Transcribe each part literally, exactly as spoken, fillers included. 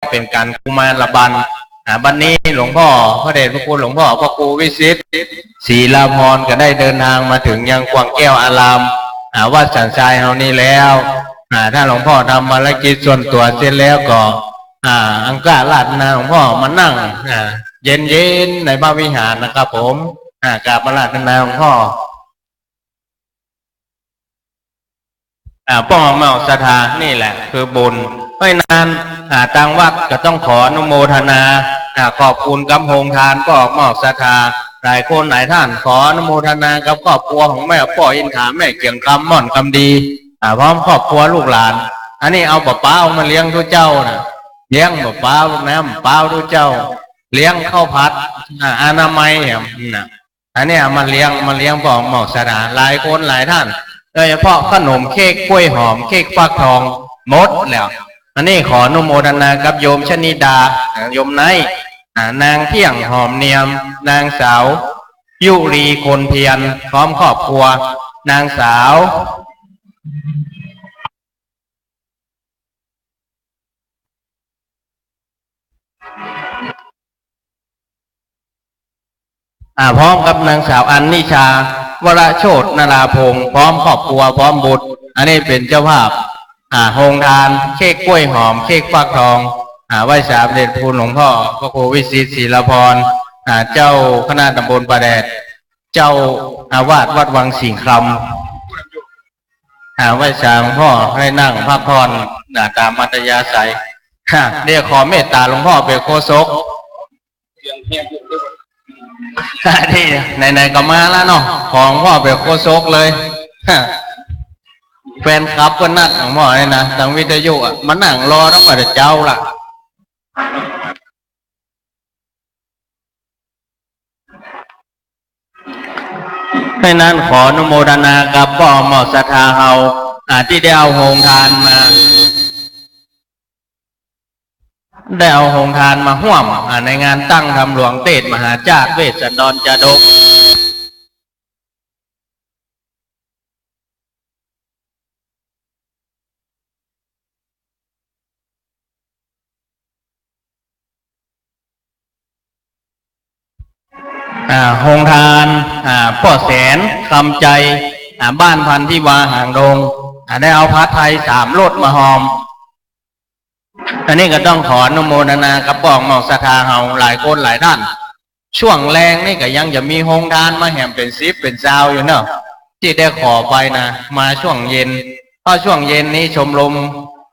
เป๋นก๋านกุมารบัน อ่า บัดนี้หลวงพ่อ พระเดชพระคุณหลวงพ่อพระครูวิสิทธิ์ ศิลาภรณ์ ก็ได้เดินทางมาเถิงยังกว้างแก้วอาราม อ่า วัดสันทรายเฮานี้แล้ว อ่า ถ้าหลวงพ่อทำภารกิจส่วนตั๋วเสร็จแล้วก็ อ่า อังคาราธนาหลวงพ่อมานั่ง อ่า เย็นๆ ในพระวิหารนะครับผม อ่า กราบอาราธนาหลวงพ่อ อ่า ป้องออกหมอกศรัทธา นี่แหละคือบุญ เพราะฉะนั้น อ่า ตางวัดก็ต้องขออนุโมทนา อ่า ขอบคุณกับโฮงทานป้องออกหมอกศรัทธา หลายคนหลายท่าน ขออนุโมทนากับครอบครัวของแม่ป้ออินทรา แม่เกียงคำ ม่อนคำดี อ่า พร้อมครอบครัวลูกหลาน อันนี้เอาปะป๊าวมาเลี้ยงตุ๊เจ้านะ เลี้ยงปะป๊าว น้ำป๊าวตุ๊เจ้า เลี้ยงข้าวผัด อ่า อนามัยแหมนะ อันเนี้ยมาเลี้ยง มาเลี้ยงป้องออกหมอกศรัทธา หลายคนหลายท่าน โดยเฉพาะขนมเค้กกล้วยหอม เค้กฟักทอง หมดแล้ว อันนี้ขออนุโมทนากับโยมชนิดา อ่า โยมไนท์ อ่า นางเที่ยงหอมเนียม นางสาวยุรีคนเพียร พร้อมครอบครัว นางสาว อ่า พร้อมกับนางสาวอัญญิชา วรโชตินราพงษ์ พร้อมครอบครัว พร้อมบุตร อันนี้เป๋นเจ้าภาพ อ่า โฮงทาน เค้กกล้วยหอม เค้กฟักทอง อ่า ไหว้สาพระเดชพระคุณหลวงพ่อ พระครูวิสิทธิ์ ศิลาภรณ์ อ่า เจ้าคณะตำบลป่าแดด เจ้าอาวาสวัดวังสิงห์คำ อ่า ไหว้สาหลวงพ่อ ให้นั่งพักผ่อน อ่า ต๋ามอัธยาศัย ฮะ เดี๋ยวขอเมตต๋าหลวงพ่อเป๋นโฆษก นี่ ไหนๆ ก็มาแล้วเนาะ ขอหลวงพ่อเป๋นโฆษกเลย ฮะ แฟนคลับก็นัดหลวงพ่อเลยนะ ตางวิทยุอะ มานั่งรอตั้งแต่เจ๊าละ เพราะฉะนั้นขออนุโมทนากับป้องออกหมอกศรัทธาเฮา อ่า ตี้ได้เอาโฮงทานมา ได้เอาโฮงทานมาฮ่วม อ่า ในงานตั้งธรรมหลวงเตสน์มหาชาติเวสสันดรจาดก อ่า โฮงทาน อ่า ป้อแสน คำใจ อ่า บ้านพันธิวาหางดง อ่า ได้เอาผ้าไตรสามรถมาฮอม อันนี้ก็ต้องขออนุโมทนากับป้องออกหมอกศรัทธาเฮาหลายคนหลายท่าน ช่วงแลงนี่ก็ยังจะมีโฮงทานมาแหมเป๋นสิบเป๋นซาวอยู่เนาะ ตี้ได้ขอไปนะ มาช่วงเย็น เพราะช่วงเย็นนี้ชมรม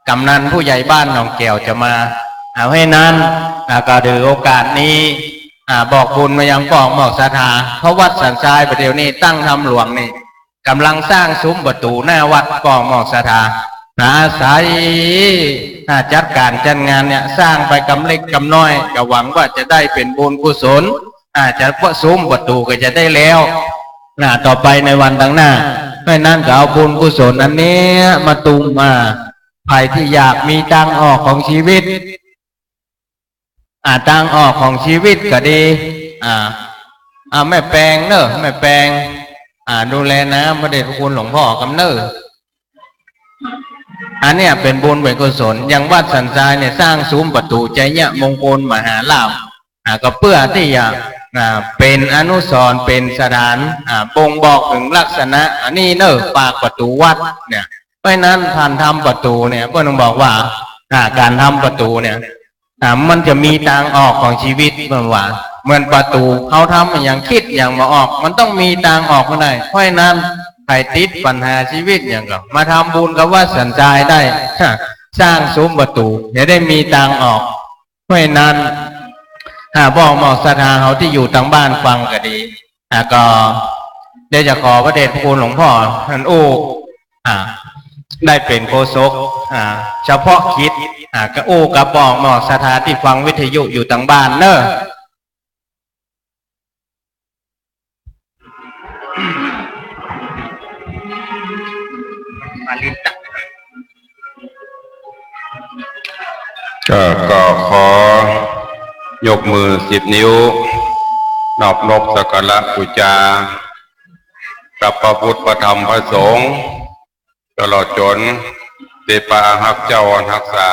กำนันผู้ใหญ่บ้านหนองแก้วจะมา เอาให้นั้น อ่า ก็ถือโอกาสนี้ อ่า บอกบุญมายังป้องออกหมอกศรัทธา เพราะวัดสันทรายประเดี๋ยวนี้ตั้งธรรมหลวงนี่ ก่ำลังสร้างซุ้มประตู๋หน้าวัดป้องออกหมอกศรัทธา อาศัย อ่า จัดก๋านจัดงานเนี่ย สร้างไปกำเล็กกำน้อย ก็หวังว่าจะได้เป๋นบุญกุศล อ่า จะ ประ ซุ้มประตู๋ก็จะได้แล้ว อ่า ต่อไปในวันตังหน้า เพราะฉะนั้นก็เอาบุญกุศลอันเนี้ยมาตุ้ม อ่า ใผตี้อยากมีตางออกของชีวิต อ่า ตางออกของชีวิตก็ดี อ่า อ่า แม่แปงเน่อ แม่แปง อ่า ดูแลน้ำพระเดชพระคุณหลวงพ่อกำเน่อ อันเนี้ยเป๋นบุญเป๋นกุศล อย่างวัดสันทรายเนี่ยสร้างซุ้มประตู๋ชัยมงคลมหาลาภ อ่า ก็เปื้อตี้จะ อ่า เป๋นอนุสรณ์ เป๋นสถาน อ่า บ่งบอกเถิงลักษณะ อันนี้เน่อ ปากประตู๋วัดเนี่ย เพราะฉะนั้นก๋านทำประตู๋เนี่ย เปิ้นบอกว่า อ่า ก๋านทำประตู๋เนี่ย อ่า มันจะมีตางออกของชีวิต เปิ้นว่า เหมือนประตู๋ เฮาทำอะหยัง กึ๊ดหยังบ่ออก มันต้องมีตางออกมาได้ เพราะฉะนั้น ใผติดปัญหาชีวิตหยังก็มาทำบุญกับวัดสันทรายได้ สร้างซุ้มประตู๋ จะได้มีตางออก เพราะฉะนั้น อ่า ป้องออกหมอกศรัทธาเฮาตี้อยู่ตางบ้านฟังก็ดี อ่า ก็ได้จะขอพระเดชพระคุณหลวงพ่อ อันอู้ อ่า ได้เป๋นโฆษก อ่า เฉพาะกิจ อ่า ก็อู้กับป้องออกหมอกศรัทธาตี้ฟังวิทยุอยู่ตางบ้านเน่อ ก็ ก็ขอยกมือสิบนิ้ว นอบนบสักการะปู๋จา กับพระพุทธ พระธรรม พระสงฆ์ ตลอดจ๋นเตปาฮักเจ้าฮักษา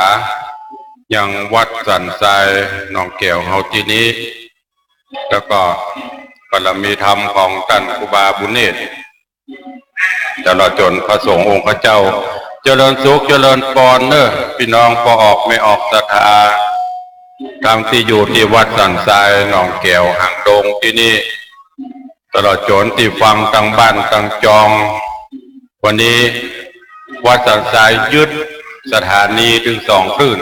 ยังวัดสันทรายหนองแก้วเฮาตี้นี้ แล้วก็บารมีธรรมของต้านครูบาบุญเนตร ตลอดจ๋นพระสงฆ์องค์ข้าเจ้า เจริญสุขเจริญปอนเน่อ ปี้น้องป้อออกแม่ออกศรัทธา ตังตี้อยู่ตี้วัดสันทรายหนองแก้วหางดงตี้นี้ ตลอดจ๋นตี้ฟังตังบ้านตังจอง วันนี้วัดสันทรายยึดสถานีตึงสองคลื่น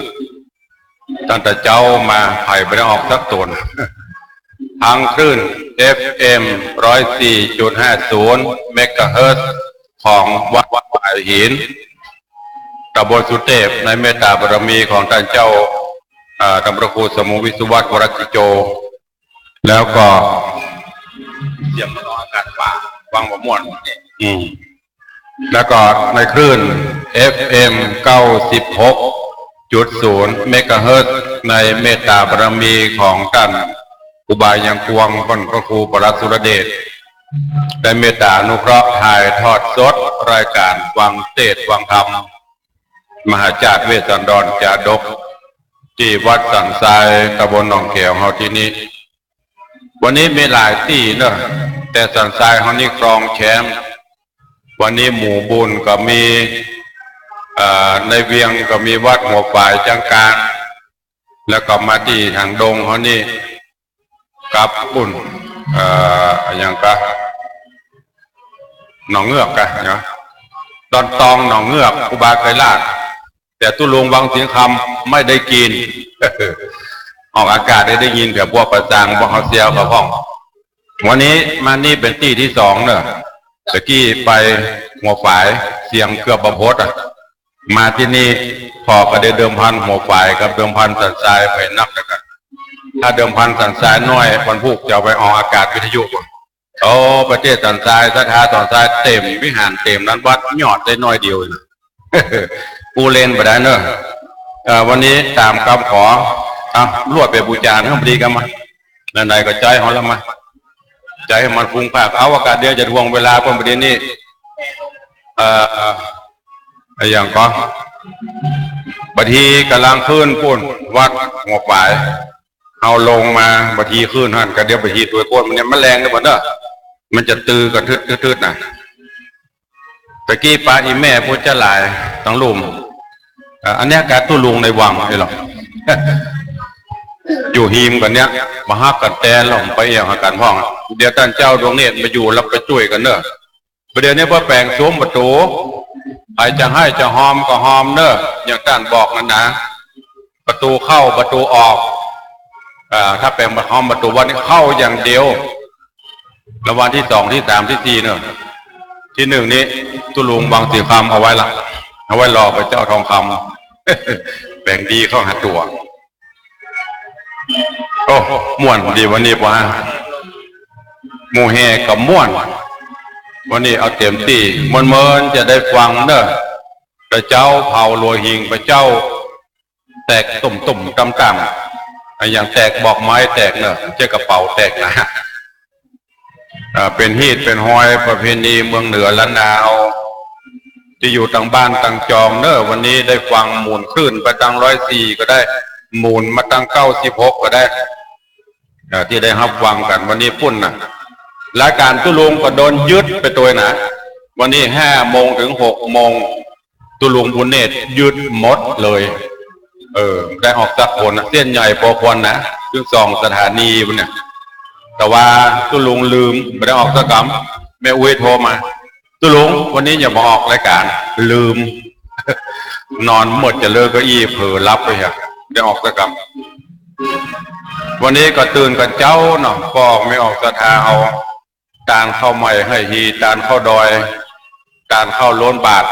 ตั้งแต่เจ๊ามาใผบ่ได้ออกสักต๋น ทั้งคลื่น เอฟเอ็ม ร้อยสี่จุดห้าศูนย์ เมกะเฮิรตซ์ ของวัดฝายหิน ตำบลสุเตพ ในเมตตาบารมีของต้านเจ้า อ่า ต้านพระครูสมุงวิศวัตร วรกิจโจ แล้วก็เสียงมันออกอากาศป่า ฟังบ่ม่วน อืม แล้วก็ในคลื่น เอฟเอ็ม เก้าสิบหกจุดศูนย์ เมกะเฮิรตซ์ ในเมตตาบารมีของต้านครูบายังกวง ต้านพระครูปลัดสุรเดช ได้เมตตาอนุเคราะห์ถ่ายทอดสดรายก๋านฟังเตสน์ฟังธรรม มหาจาติเวสสันดรจาดก ตี้วัดสันทรายตำบลหนองแก้วเฮาตี้นี้ วันนี้มีหลายตี้เน่อ แต่สันทรายเฮานี้ครองแชมป์ วันนี้หมู่บุญก็มี เอ่อ ในเวียงก็มีวัดหัวฝายจังกาน แล้วก็มาตี้หางดงเฮานี้ กับปุ้น เอ่อ อะหยังกะ หนองเงือกกะเนาะ ดอนตองหนองเงือก ครูบาเกยราช แต่ตุ๊ลุงวังสิงห์คำไม่ได้กิ๋น ออกอากาศได้ ได้ยินแต่พวกประจาง พวกเขาเซียวกับห้อง วันนี้มานี่เป๋นตี้ตี้สองเน่อ ตะกี้ไปหัวฝาย เสียงเกือบบ่พดอะ มาตี้นี่ พ่อก็ได้เดิมพันหัวฝายกับเดิมพันสันทรายไปนักแล้วกัน ถ้าเดิมพันสันทรายน้อย วันพูกจะเอาไปออกอากาศวิทยุก่อน โอ้ ประเทศสันทราย ศรัทธาสันทรายเต๋ม วิหารเต๋ม นั้นวัดยอดได้น้อยเดียวนะ ปูเล่นบ่ได้เน่อ เอ่อ วันนี้ต๋ามกำขอ อ่ะ ลวดไปบู๋จาเน่อ พอดีกั๋นมา ไหนๆ ก็ใจ๊เฮาแล้วมา ใจ๊หื้อมันฟุ้งฟาก เอาโอกาสเดียวจะถ่วงเวลาเปิ้นประเดี๋ยวนี้ เอ่อ อะหยังก็ บางทีก่ำลังขึ้นปุ้น วัดหัวฝาย เฮาลงมา บางทีขึ้นหั้น ก็เดี๋ยวบางทีตวยโกนมันเนี่ย มันแรงเน่อบ่เน่อ มันจะตือกั๋นทืดๆ น่ะ ตะกี้ปาอีแม่ผู้จะหลายตังลุ่ม เอ่อ อันเนี้ยกาตุ๊ลุงในวังนี่หรอ อยู่ฮีมกั๋นเนี้ย บ่ฮักกั๋นแต๊หรอก ไปเอี่ยงหากั๋นพ่อง เดี๋ยวต้านเจ้าดวงเนตรมาอยู่แล้วไปจ้วยกั๋นเน่อ ประเดี๋ยวนี้ป้อแป๋งสุมประตู๋ ใผจะไห้จะฮอมก็ฮอมเน่อ อย่างต้านบอกนั้นนะ ประตู๋เข้าประตู๋ออก อ่า ถ้าแป๋งฮอมประตู๋วัดนี่เข้าอย่างเดียว รางวัลตี้สองตี้สามตี้สี่เน่อ ตี้นึ่งนี่ตุ๊ลุงวังสิงห์คำเอาไว้ละ เอาไว้รอพระเจ้าทองคำ แป๋งดีเข้าหาตั๋ว โอ้ ม่วนดีวันนี้ป้อ หมู่แห่ก็ม่วน วันนี้เอาเต๋มตี้ ม่วนๆ จะได้ฟังเน่อ พระเจ้าเผาหลัวหิ้ง พระเจ้าแตกตุ่มๆ ต่ำๆ อะหยังแตก บอกไม้แตกเน่อ บ่ใจ้กระเป๋าแตกนะ อ่า เป๋นฮีตเป๋นฮอยประเพณีเมืองเหนือล้านนา ตี้อยู่ตังบ้านตังจองเน่อ วันนี้ได้ฟังหมุนคลื่นไปตังร้อยสี่ก็ได้ หมุนมาตังเก้าสิบหกก็ได้ อ่า ตี้ได้ฮับฟังกั๋นวันนี้ปุ้นน่ะ รายก๋านตุ๊ลุงก็โดนยึดไปตวยนะ วันนี้ห้าโมงเถิงหกโมง ตุ๊ลุงบุญเนตรยึดหมดเลย เออ ได้ออกสักคนนะ เส้นใหญ่ปอควรนะ ตึงสองสถานีปุ้นเนี่ย แต่ว่าตุ๊ลุงลืม บ่ได้ออกสักกำ แม่อุ๊ยโทรมา ตุ๊ลุง วันนี้อย่ามาออกรายก๋าน ลืม นอนหมดจะเลิกเก้าอี้ เผลอหลับไปฮะ บ่ได้ออกสักกำ วันนี้ก็ตื่นกั๋นเจ๊าเนาะ ป้อแม่ออกศรัทธาเอา ตานข้าวใหม่ไฮ่ฮี ตานข้าวดอย ตานข้าวโล้นบาตร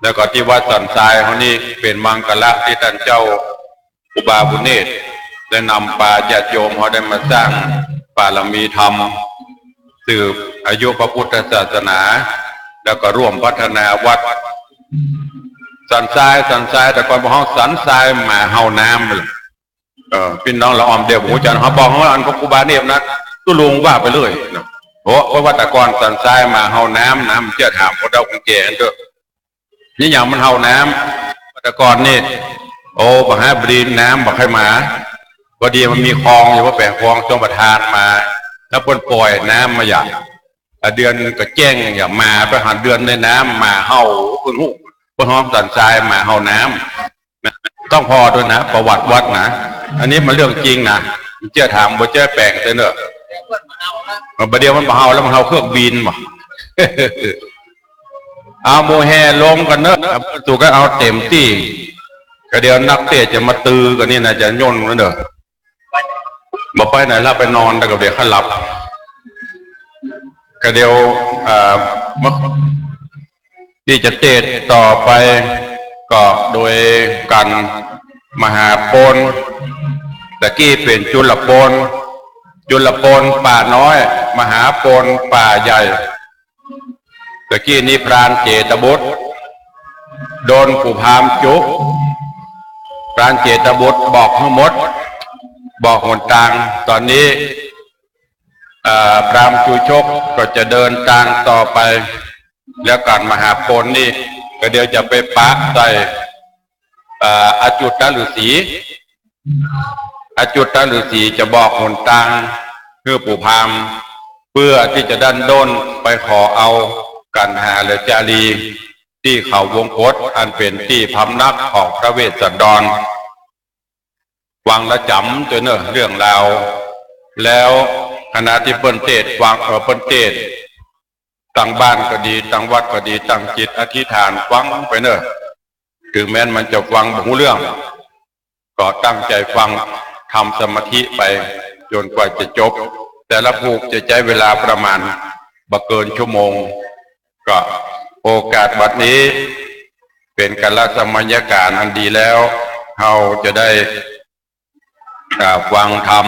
แล้วก็ตี้วัดสันทรายเฮานี้เป๋นมังคละตี้ต้านเจ้าครูบาบุญเนตร ได้นำปาญาติโยมเฮาได้มาสร้างบารมีธรรม สืบอายุพระพุทธศาสนา แล้วก็ร่วมพัฒนาวัดสันทราย สันทราย แต่ก่อนพวกเฮาสันทรายหมาเห่าน้ำ เออ ปี้น้องละอ่อมเดียว ฮู้จัก เฮาบอกว่าอันของครูบาเนี่ยนะ ตุ๊ลุงว่าไปเลยนะ โอ้ เพราะว่าแต่ก่อนสันทรายหมาเห่าน้ำ น้ำเจื้อถามพวกเฒ่าคนแก่อันเถอะ นี่อย่างมันเห่าน้ำ แต่ก่อนนี่ โอ้ บ่าหาบ่ดีน้ำบ่ใค่มา พอดีมันมีคลองอยู่ ว่าแป๋งคลองชลประทานมา แล้วเปิ้นป่อยน้ำมาอย่าง อ่ะ เดือนก็แจ้งอย่างมา ไปหาเดือนในน้ำหมาเห่า เปิ้นฮู้ เปิ้นฮ้องสันทรายหมาเห่าน้ำ ต้องผ่อตวยนะ ประวัติวัดนะ อันนี้มันเรื่องจริงนะ เจื้อถามบ่เจื้อแป๋งเต๊อะเนอะ บ่าเดี่ยวมันบ่เห่าแล้ว มันเห่าเครื่องบินบ่ เอาหมู่แห่ลงกั๋นเนอะ สู่กั๋นเอาเต๋มตี้ ก็เดี๋ยวนักเตสน์จะมาตื้อกั๋นนี่นะ จะย่นกั๋นเนอะ บ่ไปไหนละ ไปนอนแล้วก็เดี๋ยวค่อยหลับ ก็เดี๋ยว อ่า มา ตี้จะเตสน์ต่อไป ก็โดยก๋านมหาปณ ตะกี้เป๋นจุลปณ จุลปณป่าน้อย มหาปณป่าใหญ่ ตะกี้นี้พรานเจตบุตร โดนปู่พราหมณ์จุก พรานเจตบุตรบอกหื้อหมด บอกหนตาง ต๋อนนี้ อ่า พราหมณ์ชูชกก็จะเดินตางต่อไป แล้วก๋านมหาปณนี่ ก็เดี๋ยวจะไปปะใส่ อ่า อจุตฤๅษี อจุตฤๅษีจะบอกหนตางหื้อปู่พราหมณ์ เปื้อตี้จะดั้นด้นไปขอเอากัณหาและจารี ตี้เขาวงกต อันเป๋นตี้พำนักของพระเวสสันดร ฟังละจ๋ำตวยเนอะ เรื่องราว แล้วขณะตี้เปิ้นเตสน์ฟัง เอ่อ เปิ้นเตสน์ ตังบ้านก็ดี ตังวัดก็ดี ตั้งจิตอธิษฐานฟังไปเนอะ เถิงแม้นมันจะฟังบ่ฮู้เรื่อง ก็ตั้งใจ๋ฟัง ทำสมาธิไปจ๋นกว่าจะจบ แต่ละผูกจะใจ๊เวลาประมาณบ่เกินชั่วโมง ก็โอกาสบัดนี้เป๋นกัลสมัยก๋าลอันดีแล้ว เฮาจะได้ อ่า ฟังธรรม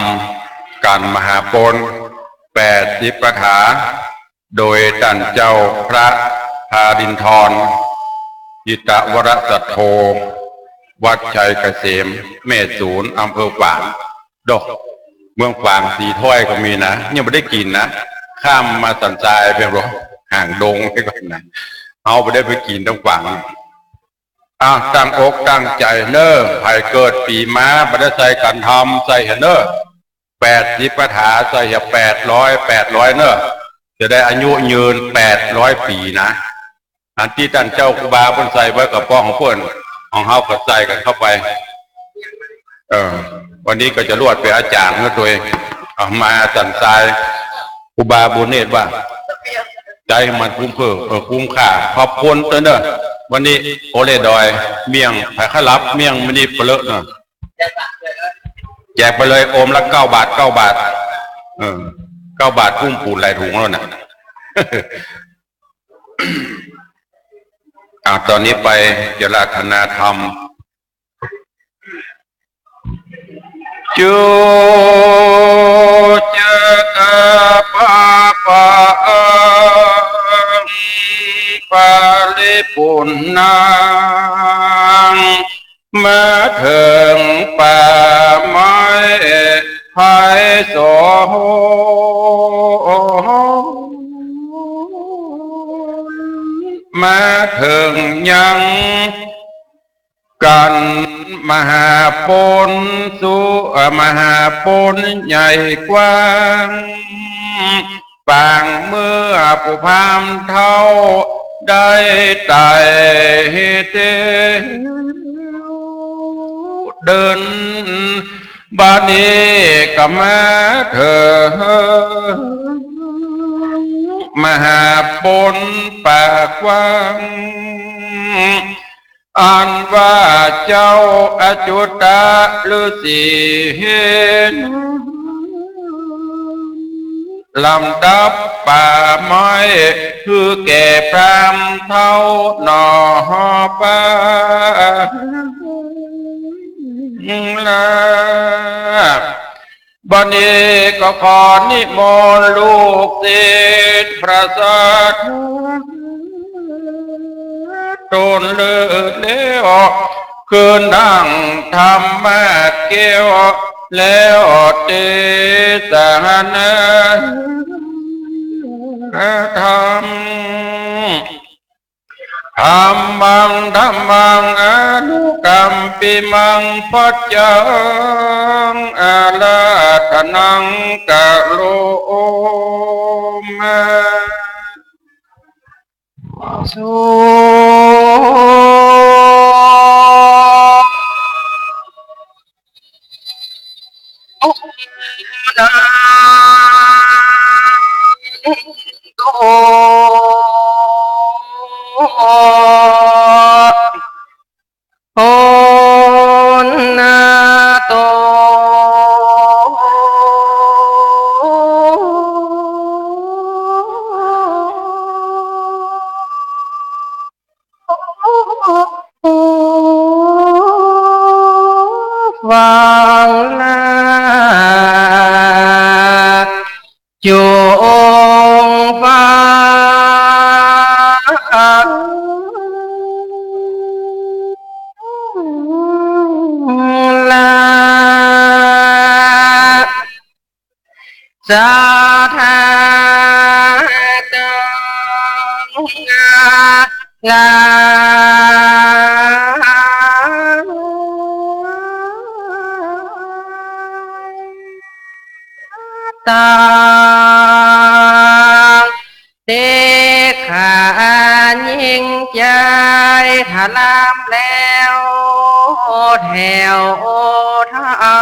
ก๋านมหาปณแปดสิบคาถา โดยต้านเจ้าพระธารินทร จิตวรสัทโธ วัดชัยเกษม แม่สูน อำเภอฝาง ดอก เมืองฝาง สีถ้อยก็มีนะ ยังบ่ได้กิ๋นนะ ข้ามมาสันทรายไปบ่ ห่างดงไปก่อนนะ เฮาบ่ได้ไปกิ๋นตางฝาง อ่ะ ตั้งอกตั้งใจ๋เน่อ ใผเกิดปี๋มา บ่ได้ใส่ขันธรรม ใส่เหียเน่อ แปดสิบคาถา ใส่เหียแปดร้อย แปดร้อยเน่อ จะได้อายุยืนแปดร้อยปี๋นะ อันตี้ต้านเจ้าครูบาเปิ้นใส่ไว้ก็ป้องของเปิ้น ของเฮาก็ใส่กั๋นเข้าไป เออ วันนี้ก็จะลวดเป๋นอาจ๋ารย์นะตวย เอามาสันทราย ครูบาบุญเนตรว่า ใจ๊มันคุ้มเพิ่ม เออ คุ้มค่า ขอบคุณตวยเน่อ วันนี้โอเล่ดอย เมี่ยง ไผข้าหลับ เมี่ยงมณีเปลอะเน่อ แจกไปเลย โอมละเก้าบาท เก้าบาท เออ เก้าบาท กุ้มปู๋นหลายถุงแล้วน่ะ อ่ะ ต๋อนนี้ไปอาราธนาธรรม จุจกะปะปะอัง ปะริปุณณัง มาเถิงป่าไม้ไพศาล มาเถิงยัง กั๋นมหาปณสุ เอ่อ มหาปณใหญ่กว้าง ปางเมื่อปู่พราหมณ์เฒ่าได้ต๋ายเตียว เดิน บัดนี้ก็มาเถิง มหาปณป่ากว้าง อันว่าเจ้าอจุตฤๅษี ลำดับป่าไม้ คือแก่พราหมณ์เฒ่าหนอปางลา บัดนี้ก็ขอนิมนต์ลูกศิษย์พระสาธุ ตนเลิศแล้ว คืนนั่งธรรมะแก้ว แล้วเตสนาธรรม ธัมมัง ธัมมัง อนุกัมปิมัง ปัจจัง อาราธนัง กะโรมา สุนันโต ปุณณโต ฟังลา จงฟังลา ศรัทธาตัง ลา ตัง เต ข้ายิ่งใจ๋ถลำแล้วแถวเทา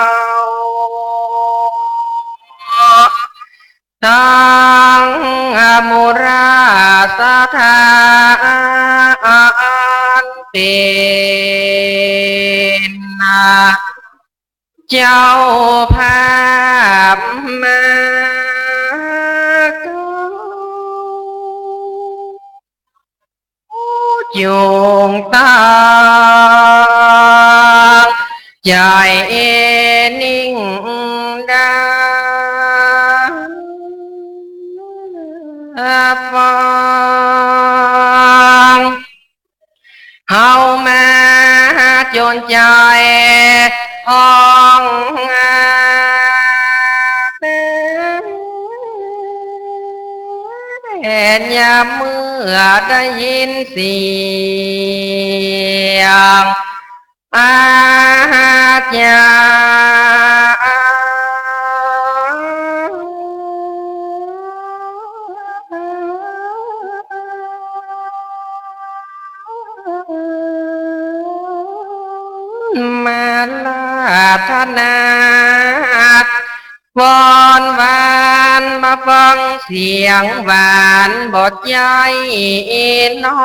ตังอมุราศรัทธาอันเป๋น เจ้าภาพมาเก้า จงตั้งใจ๋นิ่งดาฟัง เฮามาจ๋นใจ๋ฮ้อง แม่นยามเมื่อได้ยินเสียง อาจารย์ มาราธนา วอนหวานมาฟังเสียงหวานบ่ใจ้น้อ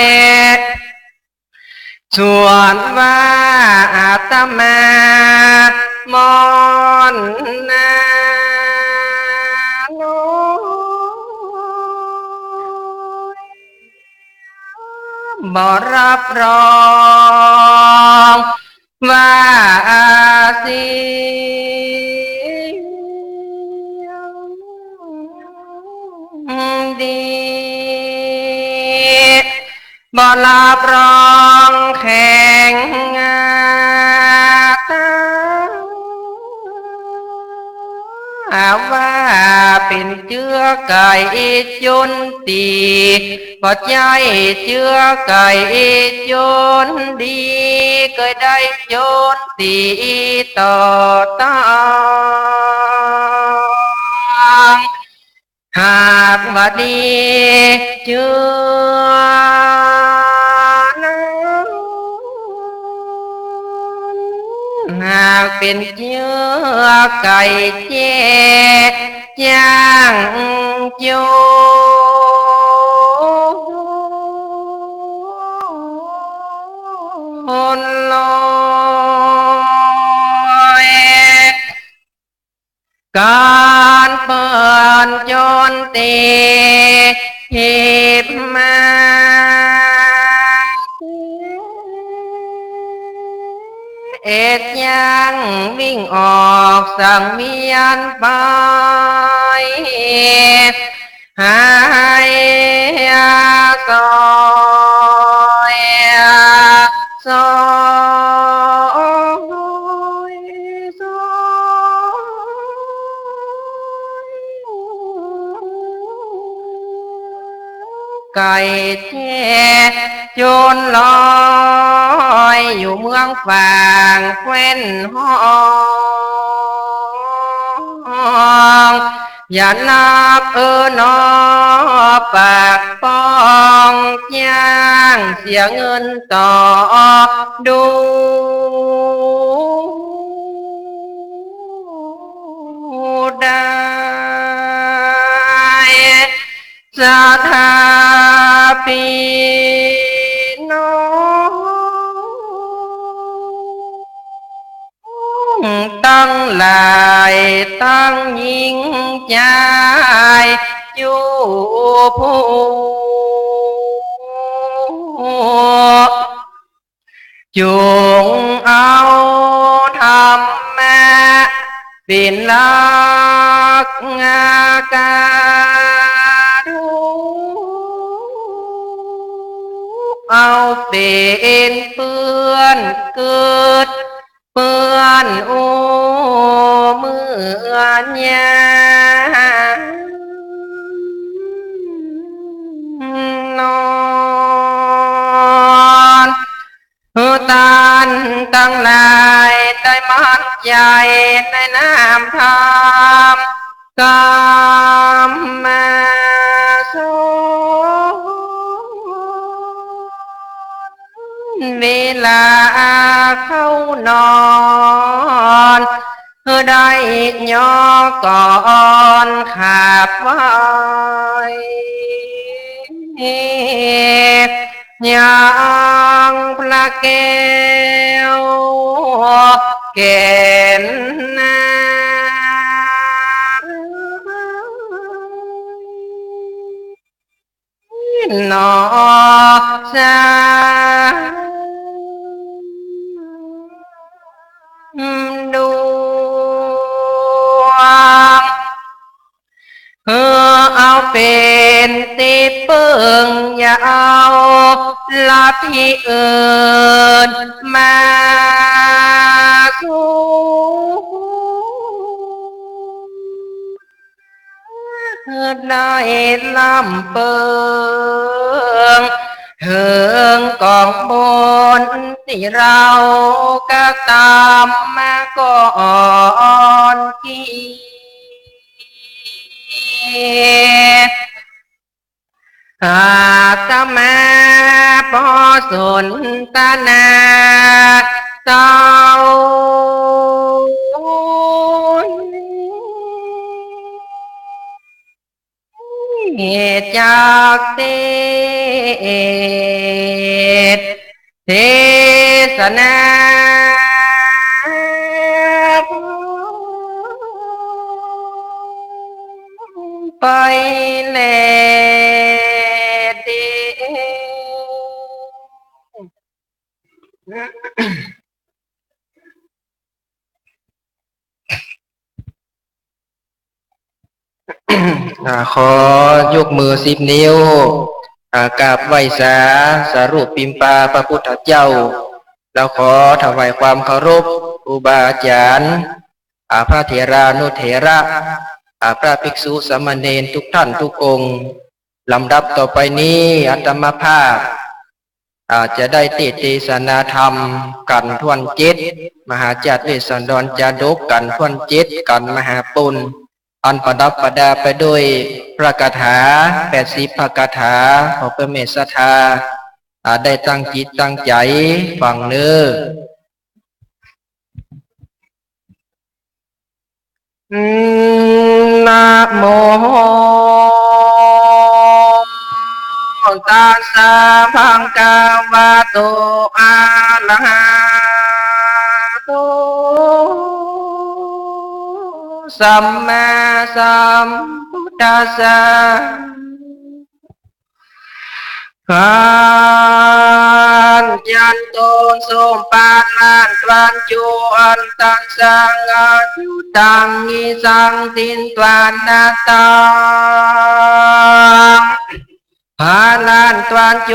ย ส่วนว่าอาตมามอนนาน้อย บ่รับรองว่าเสียงดี บ่รับรองแข็งตา ว่าเป๋นเจื้อไก่จ๋นตี๋ บ่ใจ้เจื้อไก่จ๋นดี เกยได้จ๋นตี๋ต่อตัง หากว่าดีเจื้อนั้น หากเป๋นเจื้อไก่แจ้จ้างจ๋นลอย ก๋านเปิ้นจ๋นตี๋หีบมา เอ็ดยังวิ่งออกสังเวียนไป หายซอย ซอย ซอย ไก๋แจ้ จนลอยอยู่เมืองฝางแคว้นฮ้อง อย่านับเออหนอ ปากป้องจ้างเสียเงินต่อดูได้ ศรัทธาปี้น้องตังหลาย ตังญิงจาย จุผู้ จุ่งเอาธรรมะเป๋นหลักกา เอาเป๋นเปื้อนเกิด เปื้อนอู้เมื่อยามนอน หื้อต้านตังหลายได้มั่นใจ๋ในนามธรรมกำมาสอน เวลาเข้านอน หื้อได้ยอก่อนขาบไหว้ ยังพระแก้วแก่นนา หนอสามดวง หื้อเอาเป๋นตี้เปิ้ง อย่าเอาลัทธิอื่นมาสู่ ได้ล้ำเปิ้ง เถิงก๋องบุญตี้เฮากระตำมาก่อนเกียรติ อาตมาปอสนทนาเต้า จักเตสน์เตสนาไปแลเด้อ อ่า ขอยกมือสิบนิ้ว อ่า กราบไหว้สา สารูปปิมปาพระพุทธเจ้า แล้วขอถวายความเคารพครูบาอาจ๋ารย์ อ่า พระเถรานุเถระ อ่า พระภิกษุสามเณรทุกท่านทุกองค์ ลำดับต่อไปนี้อาตมาภาพ อ่า จะได้เตสน์เตสนาธรรมกัณฑ์ถ้วนเจ็ด มหาจาตุเวสสันดรจาดกกัณฑ์ถ้วนเจ็ด กัณฑ์มหาปุณ อันประดับประดาไปด้วยพระคาถาแปดสิบพระคาถา ขอพระแม่ศรัทธา อ่า ได้ตั้งจิตตั้งใจ๋ฟังเน้อ นะโม ตัสสะ ภะคะวะโต อะระหะโต สัมมาสัมพุทธัสสะ ขันธ์ยันโต สมบัติล้านตวันโจ อันตัง สัง อายุตัง อิสัง ตินตวานะตัง พะล้านตวันโจ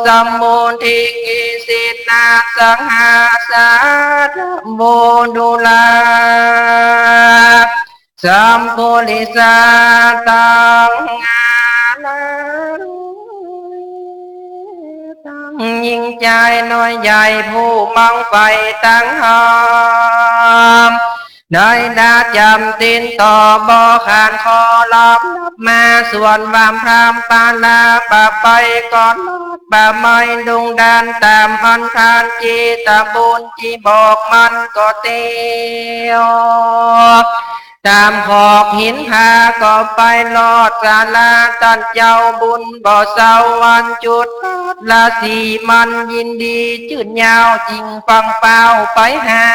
สัมโมทิง อิสินะ สังหาสา ทะโม ดุลา สัมปุริสา ตัง อาลัง ญิงจายน้อยใหญ่ผู้มั่งใฝ่ตังธรรม ได้ดำจ๋ำศีลต่อบ่ขาดข้อ รับมาส่วนว่าพราหมณ์ปาลาปะไปก็รอด บ่ไม้ดงดานต๋ามอันทาน เจตบุญตี้บอกมันก็เตียว ต๋ามขอบหินผาก็ไปรอด สาราต้านเจ้าบุญบ่เศร้า อันจุดราศีมันยินดีจื้นยาว จึงฟั่งฟ้าวไปหา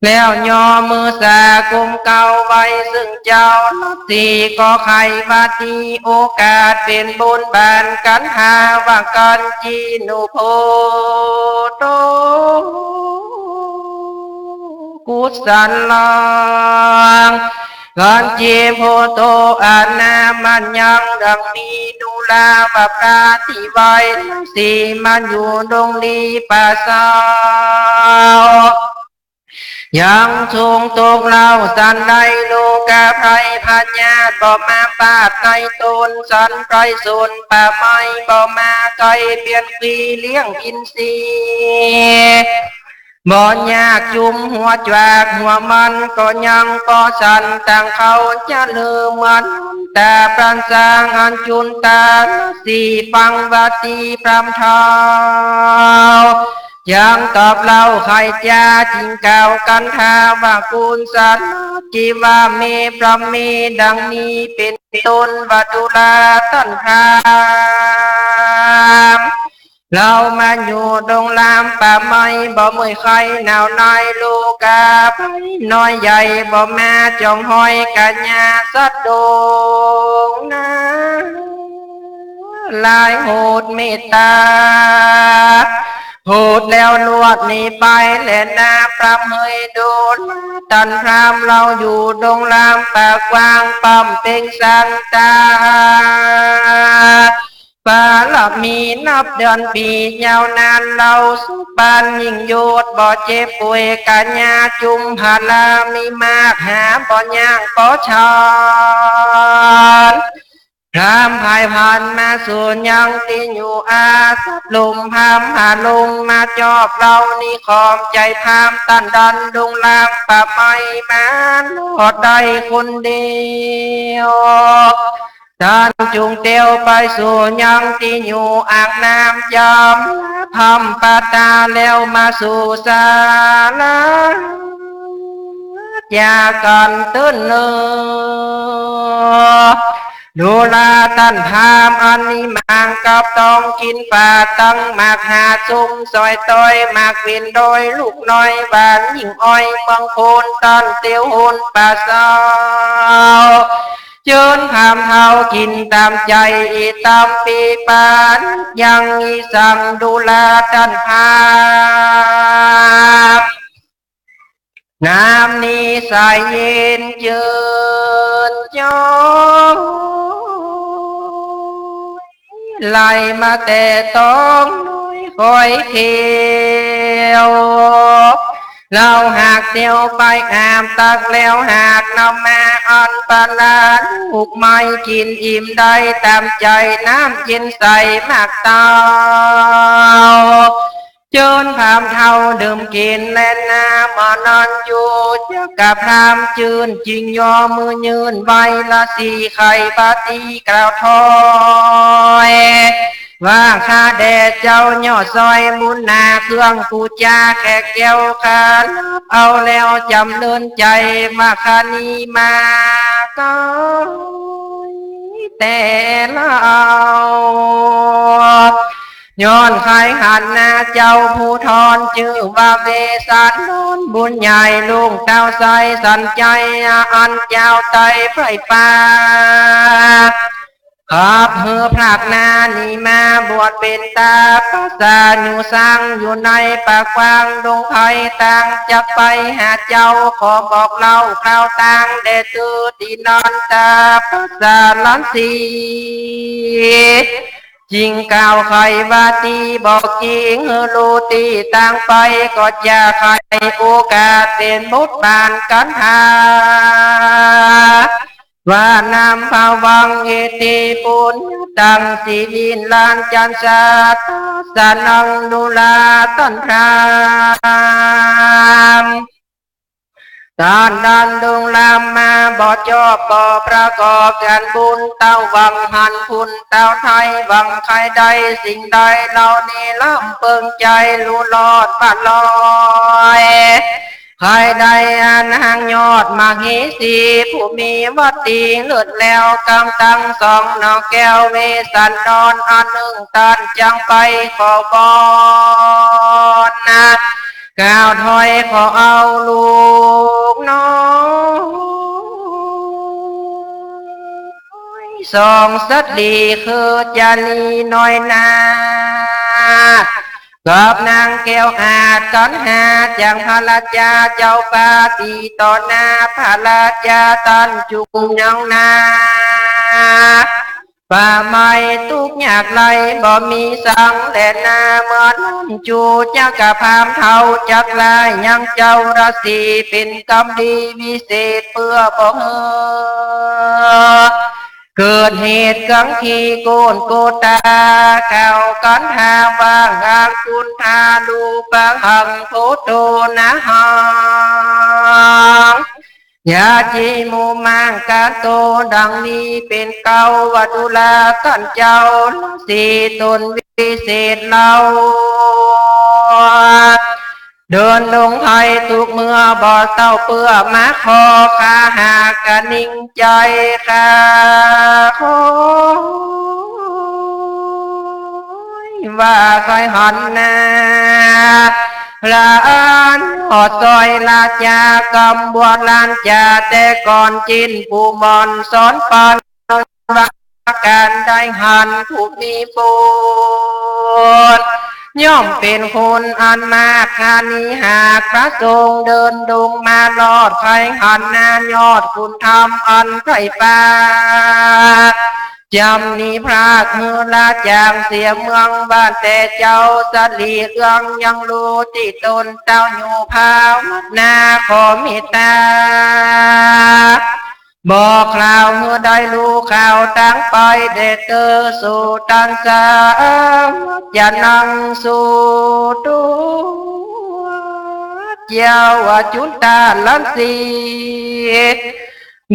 แล้วย่อมือสากุมเกล้าไหว้ซึ่งเจ้าราศี ก็ใค่ว่าตี้โอกาสเป๋นบุญบานกัณหา ว่ากัญจีนุโพโต กุศลัง กัญจีนุโพโต อาณามัญญัง ดังนี้ ดูราว่าพราหมณ์ตี้ไหว้ราศีมันอยู่ดงลีป่าเศร้า ยังทรงตกเล่าสันใด โรคภัยพยาธิบ่มาปาดในต๋น สันไพร่สนป่าไม้บ่มาใก้ เปียนฟรีเลี้ยงอินทรีย์ บ่ยากจุมหัวจวากหัวมัน ก็ยังปอสันตังเขาจะลือเหมือนต๋าปราณสาง อันจุนตาราศีฟังว่าตี้พราหมณ์เฒ่า ยังตอบเล่าใค่จา จึงกล่าวกันทาว่า กุศลาชีวะเม พราหมณ์เม ดังนี้เป๋นต้น ว่าดูราต้านพราหมณ์ เฮามาอยู่ดงลามป่าไม้ บ่เมื่อยใค่หนาวหน่าย โรคภัยน้อยใหญ่บ่มาจ๋องฮอย กัญญาสัตว์ดงนา หลายโหดเมตต๋า โหดแล้วลวดหนีไปแลนา พราหมณ์เฮย ดูราต้านพราหมณ์ เฮาอยู่ดงลามป่ากว้าง บำเพ็งสันตา บารมีนับเดือนปี๋ ยาวนานเฮาสุขปานยิ่งยศ บ่เจ็บป่วย กัญญาจุมพารามีมาก หาบ่ยากปอฉัน พราหมณ์ไพร่พันมาสู่ยังตี้อยู่อาศัย ลมพราหมณ์หาลมมาจอบเฮานี้ ขอบใจ๋พราหมณ์ต้านดันดงลามป่าไม้ มารอดได้คนเดียว ต้านจุ่งเตียวไปสู่ยังตี้อยู่ อ่างน้ำยามพร่ำปาตา แล้วมาสู่ศาลา อย่ากั๋นตื้นเนอ ดูราต้านพราหมณ์ อันนี้หมากกับตอง กิ๋นฝาดตังหมากหาด สุมสอยตอยหมากเวียนดอย ลูกน้อยหวานยิ่งอ้อย เมืองโคนต้านเตียวโหนป่าเศร้า เจิญพราหมณ์เฒ่ากิ๋นต๋ามใจ๋ ต๋ามปี๋ปาน ยังอีสัง ดูราต้านพราหมณ์ น้ำนี้ใสเย็นเจิญจ้อย ไหลมาแต่ต๋องน้อยคอยเขียว เฮาหากเตียวไปอาบตักแล้ว หากนำมาอันปาลาลูกไม้ กิ๋นอิ่มได้ต๋ามใจ๋ น้ำเย็นใสหมากเต้า เจิญพราหมณ์เฒ่าดื่มกิ๋นแลนา เมื่อนั้นอยู่จักกะพราหมณ์จื้น จึงย่อมือยื่นไหว้ราศี ใค่ว่าตี้กล่าวถอย ว่าข้าแด่เจ้ายอดซอยบุญนา เครื่องปู๋จาแขกแก้วข้ารับเอาแล้ว จ๋ำเริญใจ๋ว่าข้านี้มาก้อยแต่เล่า ย้อนใค่หันหน้าเจ้าผู้ทอน จื้อว่าเวสสันดรบุญใหญ่ ลูกเต้าไส้สันใจ๋ อันเจ้าไตไพร่ป่า ขับหื้อพรากนานี้มาบวชเป๋นต๋าปัสสาอยู่สัง อยู่ในป่ากว้างดงไพร ต่างจักไปหาเจ้า ขอบอกเล่าคราวตางแด่เธอตี้นอนต๋าปัสสาลันสี จึงกล่าวใค่ว่าตี้บอกจริง หื้อฮู้ตี้ตางไป ก็จะใค่โอกาสเป๋นบุญบานกัณหา ว่านัมภวังอิทธิปุญญาตัง สิริราชจันทราสนัง ดูราต้อนพราหมณ์ ต้านดานดงรามมาบ่จบ บ่ประกอบการบุญ เต้าหวังหันคุณเต้าไท้ หวังใค่ได้สิ่งใดเหล่านี้ ล้ำเปิงใจ๋ ลู่รอดผ่านลอย ใค่ได้อันหางยอดมเหสี ผู้มีวัตตีเลิศแล้ว กำตังสองหน่อแก้วเวสสันดร อันนึ่งต้านจักไปขอวอนนะ กล่าวถอยขอเอาลูกน้อย สองสตรีคือจารีน้อยนา กับนางแก้วอาจ กั๋นหาจักพระราชาเจ้าฟ้า ตี้ต่อหน้าพระราชาต้านจุ่มยังนา ป่าไม้ตุ๊กข์ยากไร้บ่มีสังแลนา เมื่อนั้นจูจักกะพราหมณ์เฒ่าจักลายังเจ้าราศี เป๋นกำดีวิเศษเปื้อบ่หื้อเกิดเหตุกังขีโกรธโกตา กล่าวกั๋นหาว่า หัง กุณฑารูปัง หัง โพโธ นะหัง ยาจี มุมัง กาโต ดังนี้เป๋นเกล้า ว่าดูราต้านเจ้าราศี ต๋นวิเศษเล่า เดินดงไพรตุ๊กเมื่อบ่เศร้าเปื้อ มาขอข้าหากะนิ่งใจ๋ ข้าขอ ว่าใค่หันนา พระอันหอดซอยราชากำบวชราชา แต่ก่อนจินผู้หม่อนสอนปัน ว่าก๋านได้หันผู้มีบุญ ย่อมเป๋นคุณอันมาก อานี้หากพระสงฆ์เดินดงมาลอด ใค่หันนายอดคุณธรรมอันใคร่ปรารถนา จำนี้พรากหื้อลาจากเสียเมืองบ้าน แต่เจ้าสะหลีเอื้องยังฮู้ตี้ต๋นเต้าอยู่ภาวนา ขอเมตต๋า บอกกล่าวหื้อได้ฮู้ข่าวตางไป แด่เตอสู่ต้านสามัญชน ยังสู่ตั๋วเจ้าจุฑารัตน์สี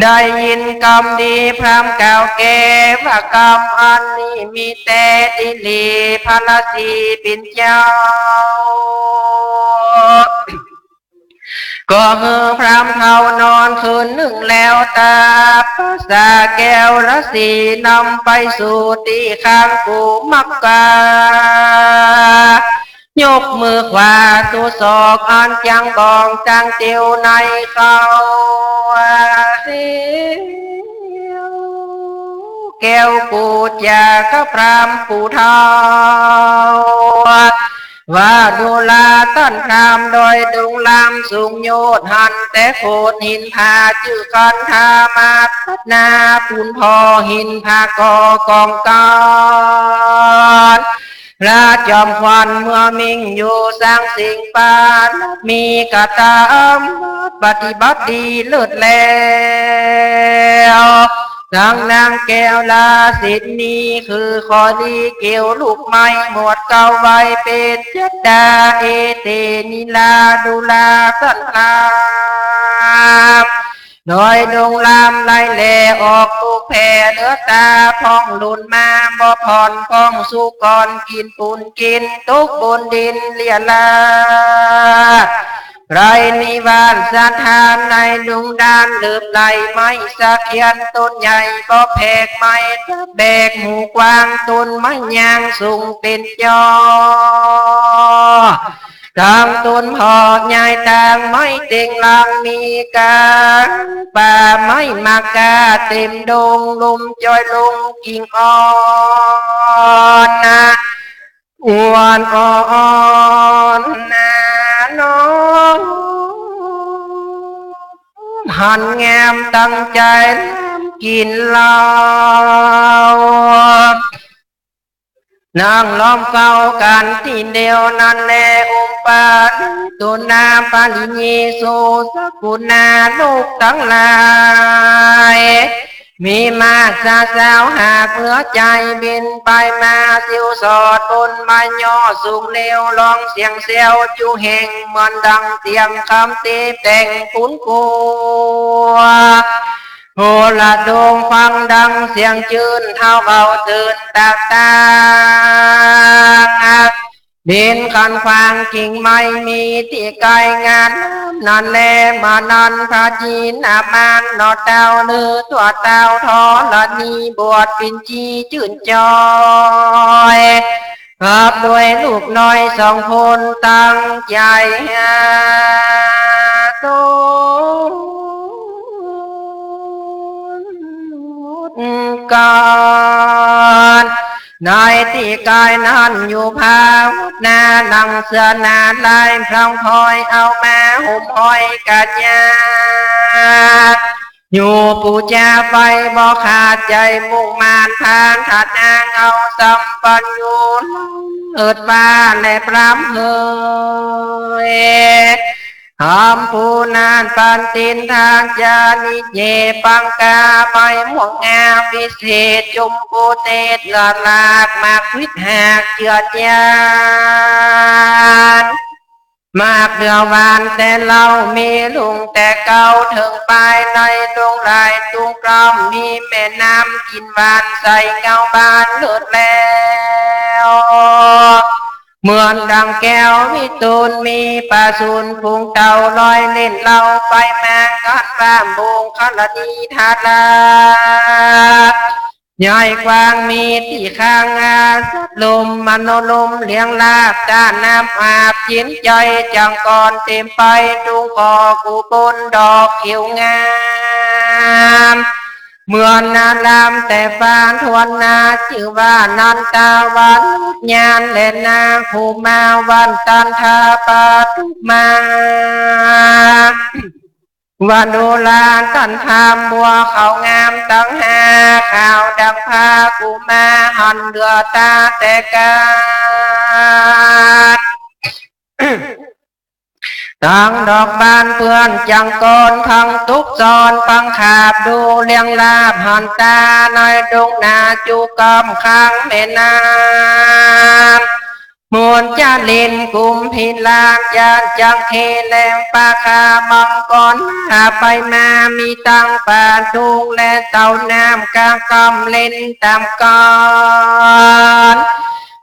ได้ยินกำดีพราหมณ์กล่าวแก่ ว่ากำอันนี้มีแต๊ตี้หลี พระราศีเป๋นเจ้า ก็หื้อพราหมณ์เฒ่านอนคืนนึ่งแล้ว ตาปสาแก้วราศีนำไปสู่ตี้ข้างกุมมังกา ยกมือขวาสู่ศอกอันจังบองจังเตียวในเขา แก้วกูจักพราหมณ์ผู้เฒ่า ว่าดูราต้านพราหมณ์ดอยดงรามสูงโยชน์ หันแต่โขดหินผาจื้อคันธามาตัดหน้าปูนผ่อหินผาก่อกองกาน พระจอมขวัญเมื่อมิ่งอยู่สร้างสิ่งปาน มีกระตำปฏิบัติดีเลิศแล้ว ตังนางแก้วราศีนี้ คือขอดีเกี่ยวลูกไม้หมวดเกล้าไว้เป๋นจัดดา เอเต นิราดูราต้านพราหมณ์ ดอยดงรามไล่แลออกลูกแผ่เหลือต๋า พ่องหลุนมาบ่ผ่อน พ่องสุกรกิ๋นปูนกิ๋นตุ๊กบนดินเลียราษฎร์ ใคร่มีบ้านสถานในดงดาน เหลือบไหล่ไม้สะเคียนต้นใหญ่บ่แผก ไม้ตะแบกหูกว้าง ต้นไม้ยางสูงเป๋นจอ ตังต้นผ่อใหญ่ตังไม้เต็งลัง มีกลางป่าไม้หมากกาเต๋มดง ลมจอยลงกิ่งอ่อนนะ อ่อนอ่อนนะน้อง หันแงมตั้งใจ๋แลมกิ๋นเหล้า นั่งล้อมเฝ้ากั๋นตี้เดียวนั้นแล อุปปาณิตุนาปาริเยสุ สกุณาลูกตังหลาย มีมากสาวๆ หากเหลือใจ๋บินไปมา ซิวสอดบนไม้ยอดสูงเลว ร้องเสียงแซวจุแห่ง เหมือนดังเสียงคำตีแต่งปูนกั๋ว โหระดงฟังดังเสียงจื้น เฮาเบาตื่นตากตางเด่นขันฟางกิ่งไม้ มีตี้ใก้งามนั้นแล เมื่อนั้นพระจินนามาน หน่อเต้าลือตั๋วเต้าธรณี บวชปินจีจื้นจอย พร้อมด้วยลูกน้อยสองคน ตั้งใจ๋หาตน ก่อน ในตี้ใก้นั้นอยู่ภาวนา นั่งเสื้อหน้าลายพลองพลอย เอามาห่มห้อยกัญญา อยู่ปู๋จาไปบ่ขาดใจ๋ มุ่งมั่นพานถนาง เอาสัมปัญญูเลิศฟ้าและพร่ำเฮย หอมผู้นั้นปันตินทางจานิเย ปังกาใบม่วงงามวิเศษ จุมพูเตศละลาก หมากวิตหากเจือจาน หมากเหลือหวานแต่เล่า มีลุงแต่เก่าเถิงปาย ในดงหลายตุงกล้อม มีแม่น้ำกินหวาน ใสเงาบานเลิศแล้ว เหมือนดังแก้ววิตูล มีปลาสูนฝูงเต่าลอยเล่นเลาไปมา กันว่ามุงคลนีธารา ใหญ่กว้างมีตี้ข้างอา สัตว์ลมมโนลมเลี้ยงลาบ ต้านน้ำอาบเย็นใจ๋ จังกรเต็มไป ตุงขอกูบนดอกเขียวงาม เหมือนนารามแต่ปานทวนนา จื้อว่านันทวันญาณ และนาภูมาวันตันทาปาทุมา วันโนราตันทามบัวเขางามตังห้า ขาวดังผ้ากุมา หันเหลือต๋าแต่กั๋น ตังดอกบานเปื้อนจังกร ตังตุ๊กซอนปังขาบ ดูเลี้ยงลาบหันต๋า ในดงนาจุกำข้างแม่น้ำ มูลจาลินกุมพิลาน จานจังเคแลมปาคามังกร หาไปมามีตังปลาทุง และเต่าน้ำกลางกำเล่นต๋ามกั๋น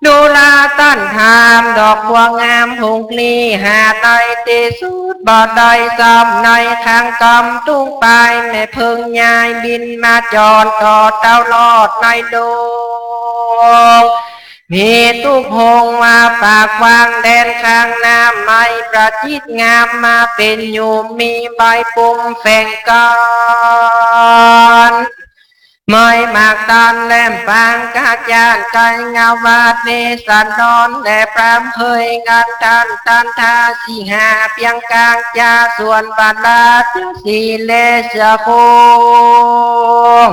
ดูราตันทามดอกบัวงาม ผงคลีหาในตี้สุดบ่ได้ ซ้ำในข้างกำตุงปาย แม่เพิ่งยายบินมาจอด ต่อเต้ารอดในดง มีตุ๊กหงส์มาปากกว้าง แดนข้างน้ำไม้ประจิตรงาม มาเป๋นอยู่มีใบปุ่มแฝงกั๋น ไม้หมากตันแหลมปางกาจาด ไก่งาวาดเวสสันดร และพร่ำเฮยกันตันตันทา สี่ห้าเปียงกลางจา ส่วนบาลาเสือสีและเสือโคร่ง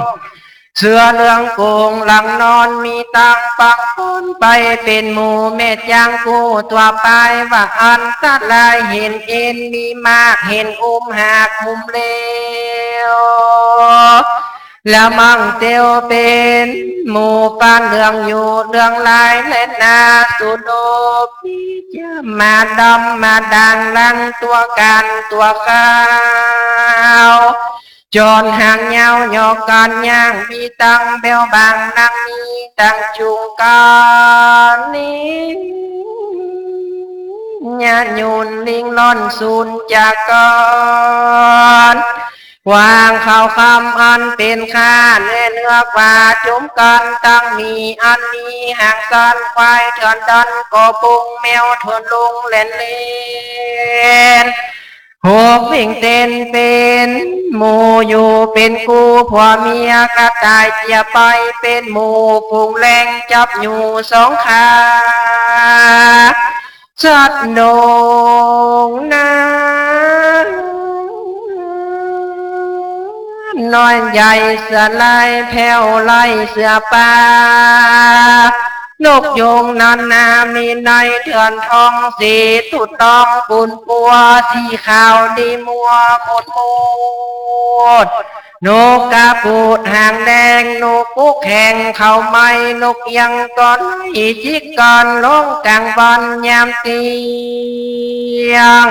เสือเหลืองโก๋งหลังนอน มีตังปังปนไปเป๋นหมู่ แม่จางกู้ตั๋วปาย ว่าอันตรายเห็นเอ็น มีมากเห็นอุ้มหากมุมเลว ละมั่งเตียวเป๋นหมู่ ปานเหลืองอยู่เหลืองลาย และนาสุโนพิจามาดำมาด่าง ลังตั๋วกั๋นตั๋วขาว จอนหางยาวหยอกกั๋นย่าง มีตังแบ้วบางนัง มีตังจุงกั๋นนี้ ญาติโยนลิงล่อนสูญจากกั๋น วางเขาคำอันเป๋นข้า แน่เนื้อกว่าจุมกั๋น ตังมีอันมีหางสั้น ควายเถื่อนดัน ก็ปุงแมวเถื่อนลงแล่นเล่น หกวิ่งเต้นเป๋นหมู่อยู่เป๋นกู้ ผัวเมียกระต่ายเจียไปเป๋นหมู่ ฝูงแลงจับอยู่สองขา สัตว์ดงนาน้อยใหญ่เสือลายแผ้วไล่เสือป่า นกยูงนานามีในเถื่อนทอง สีตุ่นตองปูนปัว สีขาวดีมัวหมดหมด นกกาปูดหางแดง นกปุ๊กแห่งเขาไม้ นกเอี้ยงก็ไล่จิกกั๋น ร้องกลางวันยามเตี้ยง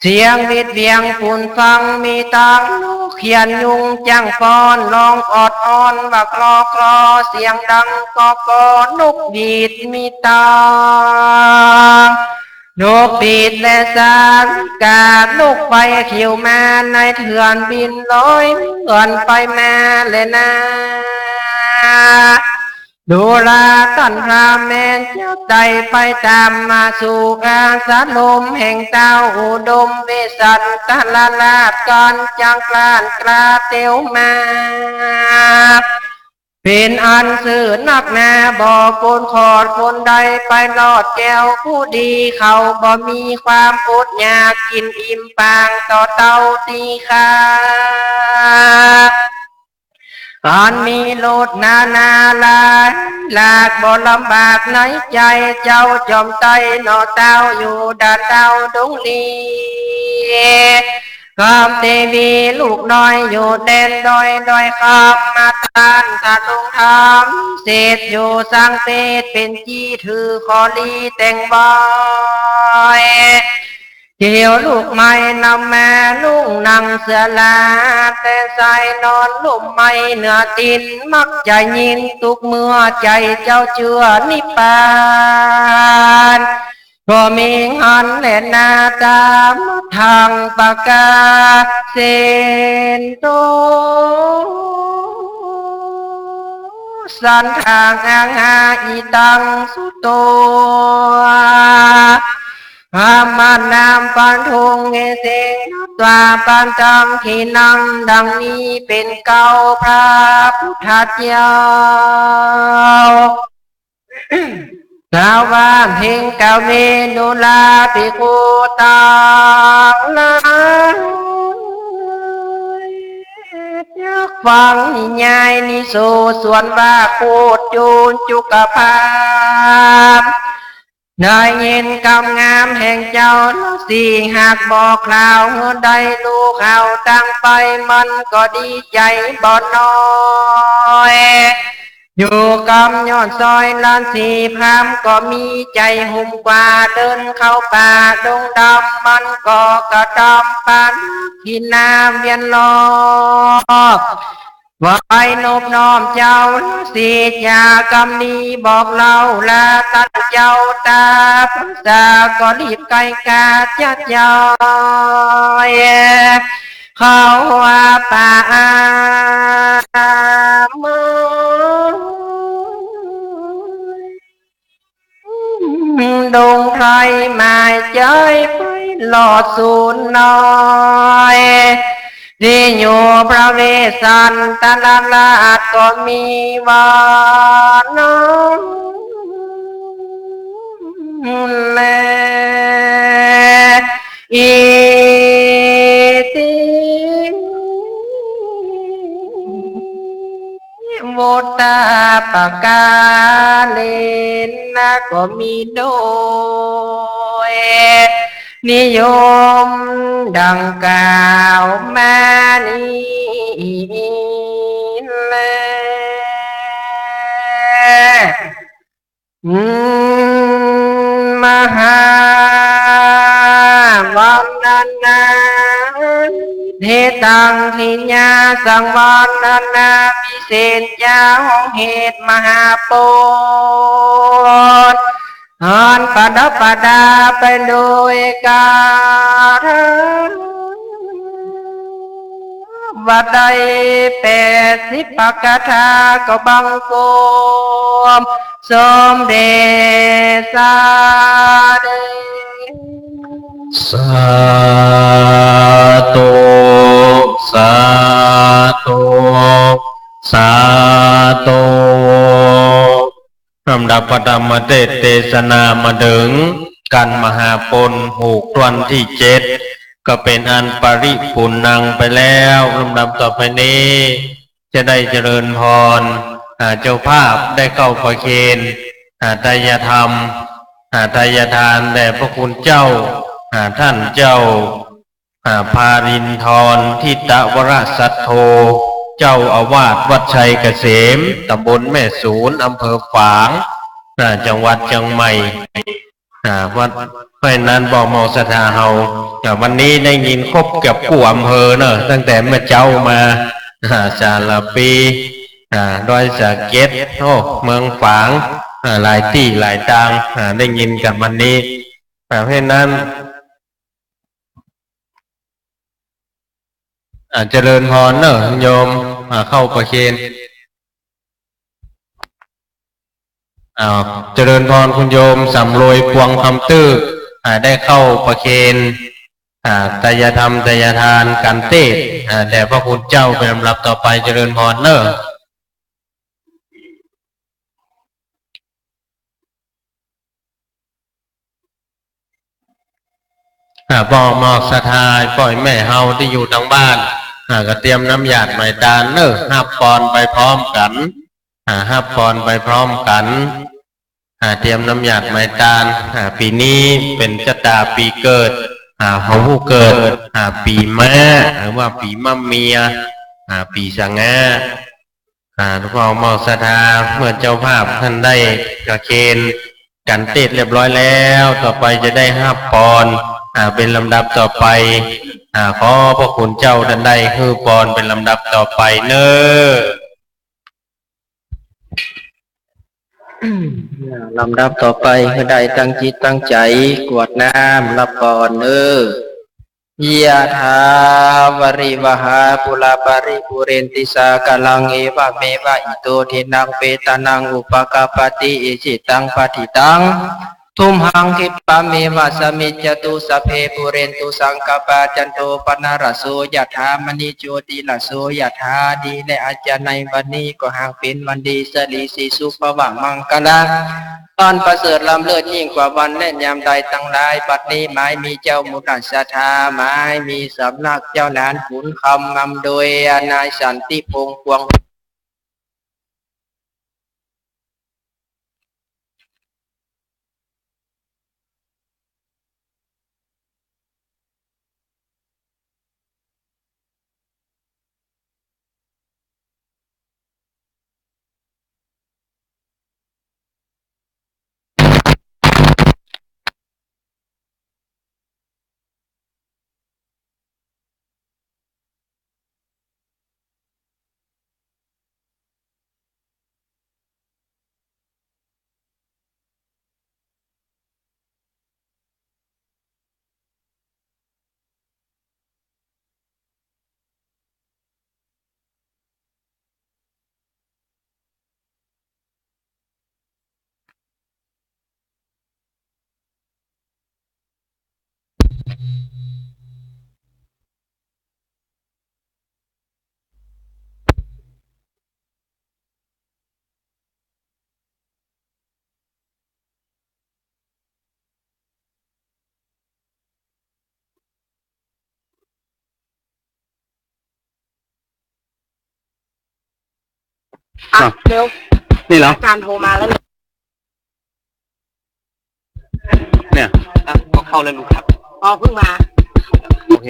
เสียงหวีดเหวียงปูนฟัง มีตังนกเขียดยุงจ้างฟ้อน ร้องออดอ้อนว่าคลอคลอ เสียงดังก๊อกก๊อ นกหวีดมีตัง นกปีดและสาลิกา นกไฟเขียวมา นายเถื่อนบินลอยเมือนไปมาแลนา ดูราต้านพราหมณ์แม่นเจ้า ไต่ไปต๋ามมาสู่อาสรมแห่งต้าวอุดม เวสสันตรราช ก่อนจักกล้านกล้าเตียวมา เป๋นอันซื่อนักหนา บ่ปนขอดคนใด ไปรอดแก้วผู้ดี เขาบ่มีความอดอยาก กิ๋นอิ่มปางต่อเต้าตี้ข้า อันมีรสนานาหลายหลาก บ่ลำบากในใจ๋ เจ้าจอมไตรหนอเต้า อยู่ด่านเต้าดงลี กำเตวีลูกน้อย อยู่แดนดอย ดอยคำมาต้าน ถ้าลงธรรมเสด็จ อยู่สังเสด็จ เป๋นจี้ถือขอลีแต่งบอย เขียวลูกไม้นำมา นุ่งหนังเสื้อลา แต่ใส่นอนลุ่มไม้เหนือตี๋น มักจะยินตุ๊กเมื่อใจ๋เจ้าเจื้อนิพพาน ก็มีหั้นแลนา ตถาคตะ สันทัง อังหา อิตัง สุโต พราหมณัง ปันทุง เอเส นัตถา ปัญจังขีนัง ดังนี้เป๋นเกล้าพระพุทธเจ้า สวาเทง กาเว ดูราภิกขุตังหลาย จักฟังนิยายนิโส สวนว่าโคตรจุลจุกพราหมณ์ ได้ยินกำงามแห่งเจ้าฤๅษี หากบอกกล่าวหื้อได้ฮู้ข่าวตางไป มันก็ดีใจ๋บ่น้อย อยู่กำยอดซอยลานสีพราหมณ์ ก็มีใจ๋หุ้มกว่า เดินเข้าป่าดงดำ มันก็กระทำปาณาทินาเวียนรอบ ไหว้นบน้อมเจ้าฤๅษี จากำนี้บอกเล่าลาต้านเจ้า ตาพรรษาก็รีบไกลกาดจัดย้าย เข้าว่าป่าเมืองดงไพร หมายใจ๋ไปลอดศูนย์น้อย ตี้อยู่พระเวสสันตรราช ก็มีว่านั้นแล อิติ วุตตปกาเลนะ ก็มีโดยนิยมดังกล่าวมานี้แล อืม มหาวันนานา เทตัง ทิญญาสัง วันนานา วิเศษญา ห้องเหตุมหาปณ อันประดับประดาไปโดยคาถา ว่าได้แปดสิบประกาถา ก็บังคมสมเด็จสาเด็จ สาธุ สาธุ สาธุ ลำดับพระธรรมเตสน์เตสนามาเถิงกัณฑ์มหาปณ ผูกต้วนตี้เจ็ด ก็เป๋นอันปริปุณณังไปแล้ว ลำดับต่อไปนี้ จะได้เจริญพร อ่า เจ้าภาพได้เข้าประเคน อ่า ไตรยธรรม อ่า ไตรยทานแด่พระคุณเจ้า อ่า ต้านเจ้า อ่า ภารินทร ทิตวรสัทโธ เจ้าอาวาสวัดชัยเกษม ตำบลแม่สูน อำเภอฝาง อ่า จังหวัดเชียงใหม่ อ่า วัด เพราะฉะนั้นบ่าวเมาศรัทธาเฮา อ่า วันนี้ได้ยินครบเกือบกู้อำเภอเนอะ ตั้งแต่เมื่อเจ๊ามา อ่า สารภี อ่า ดอยสะเก็ด โอ้ เมืองฝาง อ่า หลายตี้หลายตาง อ่า ได้ยินกันวันนี้ อ่า เพราะฉะนั้น อ่า เจริญพรเนอะโยม อ่า เข้าประเคน อ่า เจริญพรคุณโยมสำรวย พวงคำตื้อ อ่า ได้เข้าประเคน อ่า ไตรยธรรมไตรยทาน กันเตศน์ อ่า แด่พระคุณเจ้าเป็นลำดับต่อไป เจริญพรเนอะ อ่า บ่าวเมาศรัทธา ป้อแม่เฮาตี้อยู่ตางบ้าน อ่า ก็เตรียมน้ำหยาดไหมตานเนอะ ฮับปอนไปพร้อมกั๋น อ่า ฮับปอนไปพร้อมกั๋น อ่า เตรียมน้ำหยาดไหมตาน อ่า ปี๋นี้เป๋นจะต๋าปี๋เกิด อ่า ของผู้เกิด อ่า ปี๋ม้า หรือว่าปี๋มะเมีย อ่า ปี๋สะแงา อ่า บ่าวเมาศรัทธา เมื่อเจ้าภาพต้านได้ประเคนกันเตศน์เรียบร้อยแล้ว ต่อไปจะได้ฮับปอน อ่า เป๋นลำดับต่อไป อ่า ขอพระคุณเจ้าต้านได้หื้อปอนเป๋นลำดับต่อไปเนอะ ลำดับต่อไปหื้อได้ตั้งจิตตั้งใจ๋ กรวดน้ำฮับปอนเนอะ ยะถา วาริวะหา ปูรา ปะริปูเรนติ สาคารัง เอวะเมวะ อิโต ทินนัง เปตานัง อุปะกัปปะติ อิจิตัง ปัตถิตัง ตุมหัง ขิปปะเมวะ สะมิชฌะตุ สัพเพ ปูเรนตุ สังกัปปา จันโท ปะนะระโส ยะถา มะณิ โชติระโส ยะถา ดีแลอาจารย์ ในวันนี้ก็หากเป๋นวันดี สิริสีสุข ผวะมังคะละ อันประเสริฐล้ำเลิศยิ่งกว่าวันและยามใดตังหลาย บัดนี้หมายมีเจ้ามูลศรัทธา หมายมีสำนักเจ้าหลานขุนคำ นำโดยนายสันติพงษ์ พวง อ่ะ อ่ะ เร็ว นี่เหรอ อาจารย์โทรมาแล้วเนี่ย เนี่ย อ่ะ ก็เข้าแล้วลุงครับ อ๋อ เพิ่งมา โอเค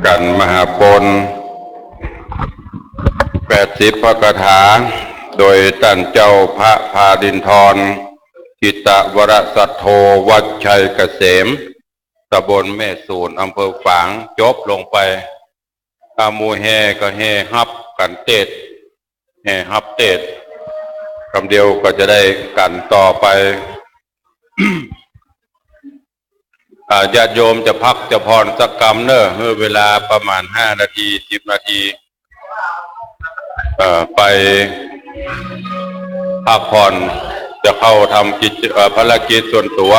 กั๋นมหาปณ แปดสิบพระคาถา โดยต้านเจ้าพระภารินทร จิตวรสัทโธ วัดชัยเกษม ตำบลแม่สูน อำเภอฝาง จบลงไป อา หมู่แห่ก็แห่ฮับกันเตศน์ แห่ฮับเตศน์ กำเดียวก็จะได้กั๋นต่อไป อ่า ญาติโยมจะพักจะผ่อนสักกำเน่อ หื้อเวลาประมาณห้านาที สิบนาที เอ่อ ไปพักผ่อน จะเข้าทำกิจ เอ่อ ภารกิจส่วนตั๋ว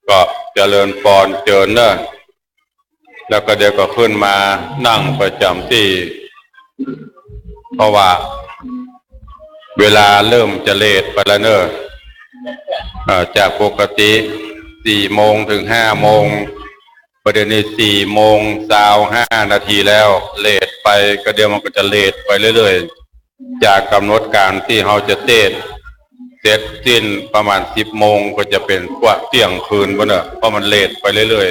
ก็เจริญปอนเจิญเน่อ แล้วก็เดี๋ยวก็ขึ้นมานั่งประจ๋ำตี้ เพราะว่าเวลาเริ่มจะเลทไปแล้วเน่อ เอ่อ จากปกติสี่โมงถึงห้าโมง ประเดี๋ยวนี้สี่โมงซาวห้านาทีแล้ว เลทไปก็เดี๋ยวมันก็จะเลทไปเรื่อยๆ จากกำหนดการตี้เฮาจะเตสน์เสร็จสิ้นประมาณสิบโมง ก็จะเป๋นกว่าเตี้ยงคืนปู้นเน่อ เพราะมันเลทไปเรื่อย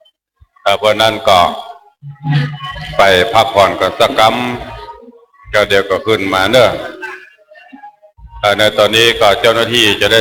ๆ เอ่อ เพราะนั้นก็ไปพักผ่อนก่อนสักกำ ก็เดี๋ยวก็ขึ้นมาเน่อ เอ่อ ในตอนนี้ก็เจ้าหน้าที่จะได้